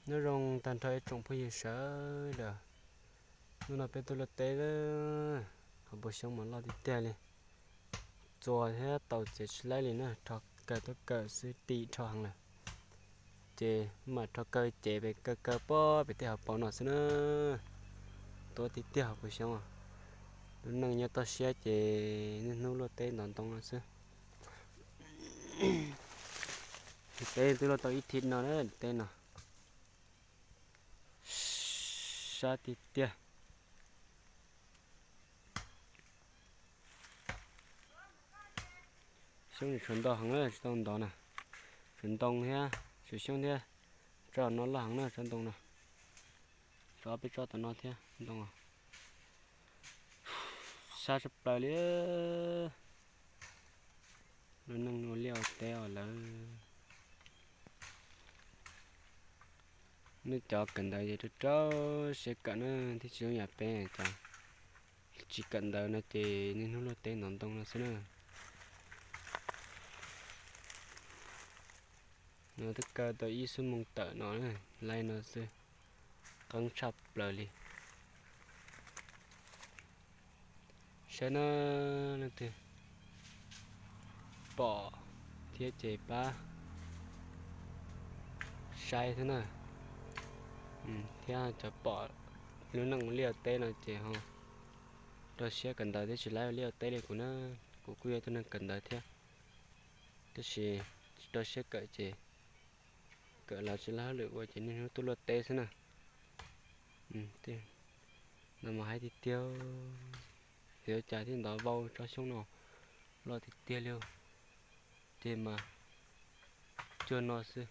Nyob zoo tag nrho ib tsoom phooj ywg sawv daws, hnub no peb tuaj luaj teb lawm, hauv paus xyoob mas loj tiag tiag li, txuas thiab taus txiav tsis laib li na, rho kaw tuaj kaw xwb dim rho heev lawm. Ces mam rho kaw cev pem kaw kaw pob pem tej hauv paus no xwb na. Tuaj tiag tiag hauv paus xyoob, lub neej nyob toj siab ces niaj hnub luaj teb ntov ntoo no xwb. Teb twb luaj tau ib thib no na, teb no sab tiag tiag. Xyoob tshuav ntau heev na, tsis tau ntov na. Tshuav ntoo thiab, tshuav xyoob thiab. Tsob no loj heev na, tsob ntoo no. Tshuav ob peb tsob tom no thiab ntoo. Sab tshaj plaws li. Lub neej ua liaj ua teb os lawv. Nej cov kawm ntawv ces rau rau siab kawm na, thiaj tsis zoo yam peb cov tsis kawm ntawv no ces niaj hnub luaj teb ntov ntoo no xwb na. No twb kaw tau ib xuab moos tawm no, laib no xwb, qeeb tshaj plaws li. Saib na, leej twg pom thiab ces pab saib thiab na, thiab cov pom lub neej ua liaj ua teb no ces ho rau siab kawm ntawv thiab tsis laib ua liaj ua teb li kuv na. Kuv kuj yog tus neeg kawm ntawv thiab, tab sis tsis rau siab kawm ces kawm los tsis laib hauj lwm ua ces niaj hnub tuaj luaj teb xwb na. No mas haib tiag tiag, xyov ua cas thiaj ntov vau tsob xyoob no loj tiag tiag li, ces mas cuag no xwb.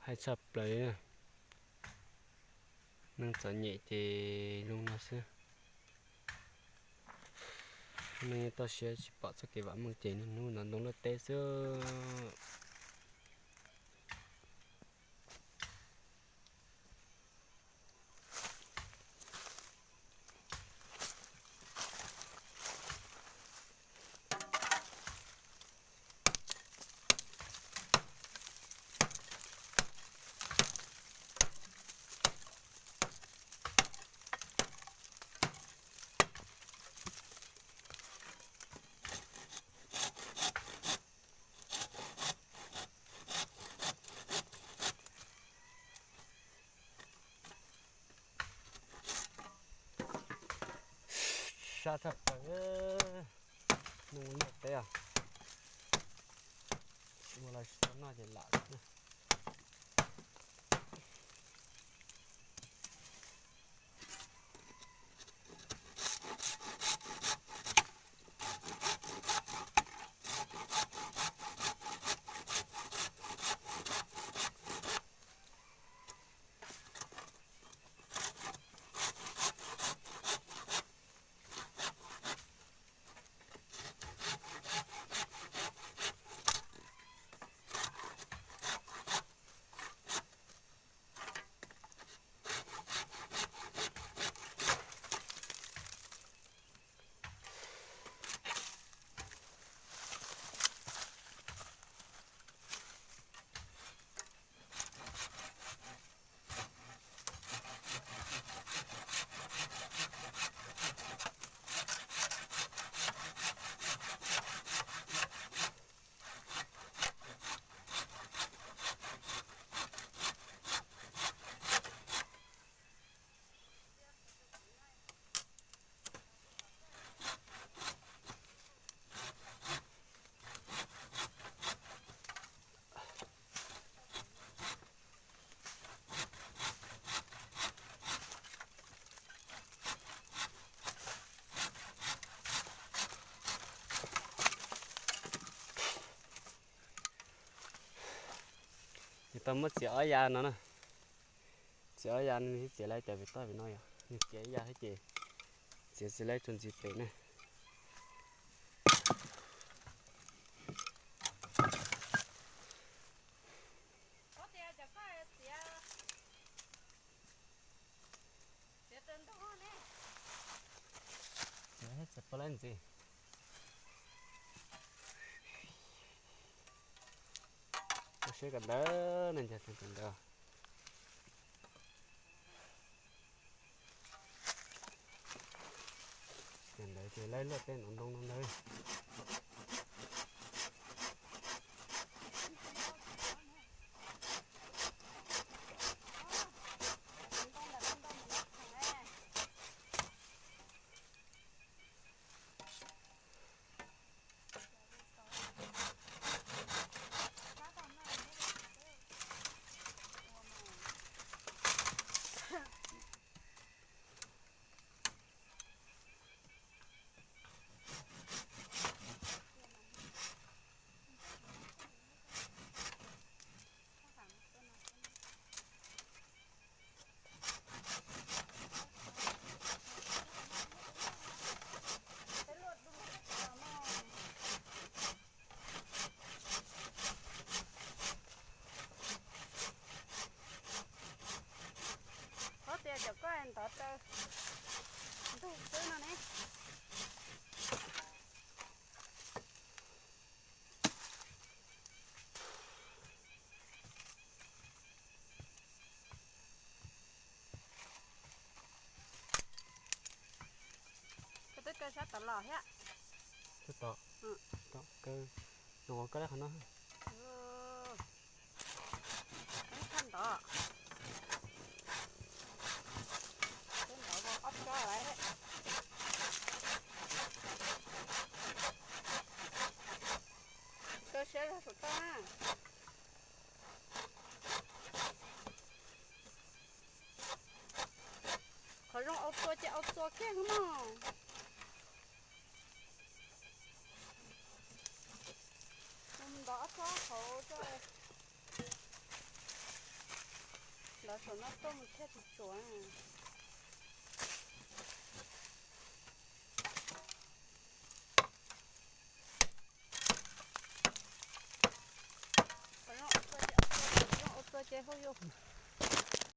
Haib tshaj plaws li na. Neeg txom nyem ces zoo no xwb. Neeg toj siab tsis pom txoj kev vam meej ces niaj hnub ntov ntoo luaj teb xwb. Sab tshaj plaws, nws ua liaj teb os. Ua los tsis tau noj ces lam xwb na. Ces tau muab txiav ob yav no na. Txiav ob yav no nws thiaj txiav laib cov pem toj pem no yom. Nws txiav ib yav thiab ces txiav tsis laib tso ntxiv pem na. Txiav thiab Txawm pab lab ntxiv. Ua siab kawm ntawv ne, ncav tag kawm ntawv. Kawm ntawv ces laib luaj tej no ntoo no ntag. Qhov tias cov koj ntov taw ntug xwb no ne. Koj twb kaw sab tod los thiab. Sab tod. Kaw, no ua koj lab qhov no. Ib thaj ntov. Twb ntov ob tsob lawm. Kaw siab zog saum toj na. Qhov zoo au txua ces au txua kiag mog. Mus ntov ob tsob hauv, ntov saum no tuaj mus thiaj tsis tsuav. Qhov zoo au txua ces, qhov zoo au txua ces hauj yus.